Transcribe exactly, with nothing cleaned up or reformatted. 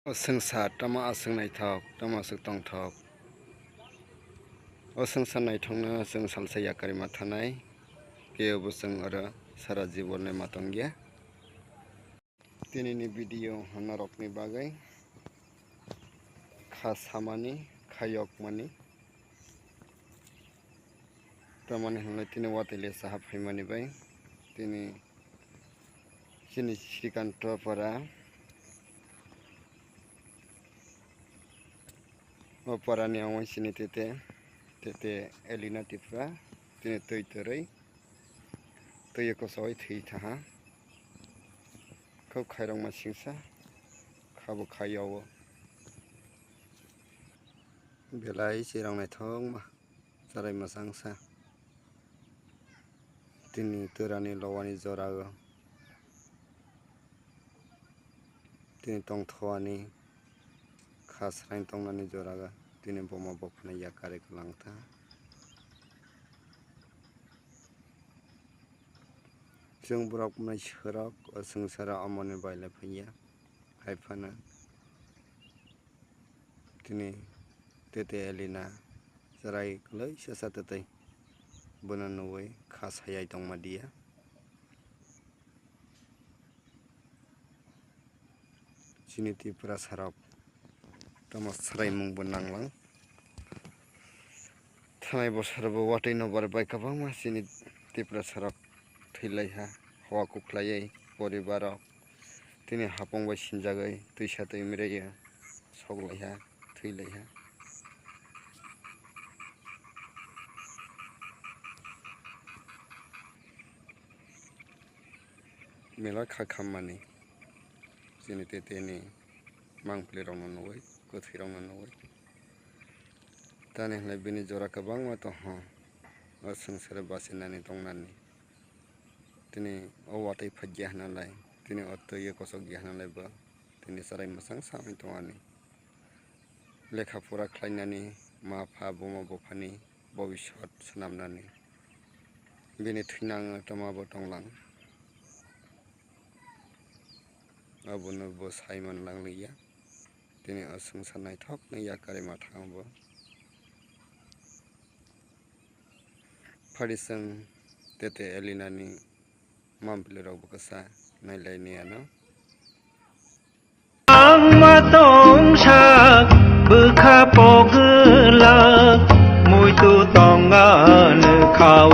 O swngchar tamo aswk naithok, tamo aswk tongthok. O swngchar naithokno chwng salsa yakarwi ma thanai, kebo chwng oro sara jibon le ma tongya. Tinini video norokni bagwi kha samani, kha yokmani. Tamoni hwnle tini watwi le saha phaimani bai tini chini Srikanto para, o parani omo chini tete, tete Elina Tripura, tini twi torwi, twi kosowi thwi thaha. Khub khairokma singsa, khabo khayo o. Belai chirok naithokma, chwrai mwchangsa. Tini twrani lowani jorao, tini tongthowani kha srain tongnani jorao, tini boma bophani yakarwi kwlangtha. Chwng borok mwnai swrok o swngcharo omoni bailai phaiya, hai phano tini tete Elina chwrai kwlwi sasa twtwi bono nugwi kha sayai tongma diya. Chini Tiprasarok tamo swraimungbo nanglang. Thanai bosorobo watwi no bar bai kwbangma chini Tiprasarok thwilaiha, hoa kuklaiwi poribarok tini hapung bai sinjagwi twisa twi mrwio soklaiha, thwilaiha. Belai kha khammani chini teteni mangpili rokno nugwi, kwthwi rokno nugwi. Tani hwnlai bini jora kwbangma tongho, o swngcharo bachinani tongnani. Tini o watwi phaiya hwnalai, tini o twi o kochokya hwnalai bo tini chwrai mwchang samwi tongani. Lekha pora khlainani, ma pha buma buphani bobiswt swnamnani. Bini thwinang toma bo tonglang. Abono bo sai manlang liya. Tini o swngchar naithokno yakarwi ma thango bo. Phari chwng tete Elinani mambili rok bo kwsa nailaini ano. Ang ma tongsa bwkha pogwlak, muitu tonga nokha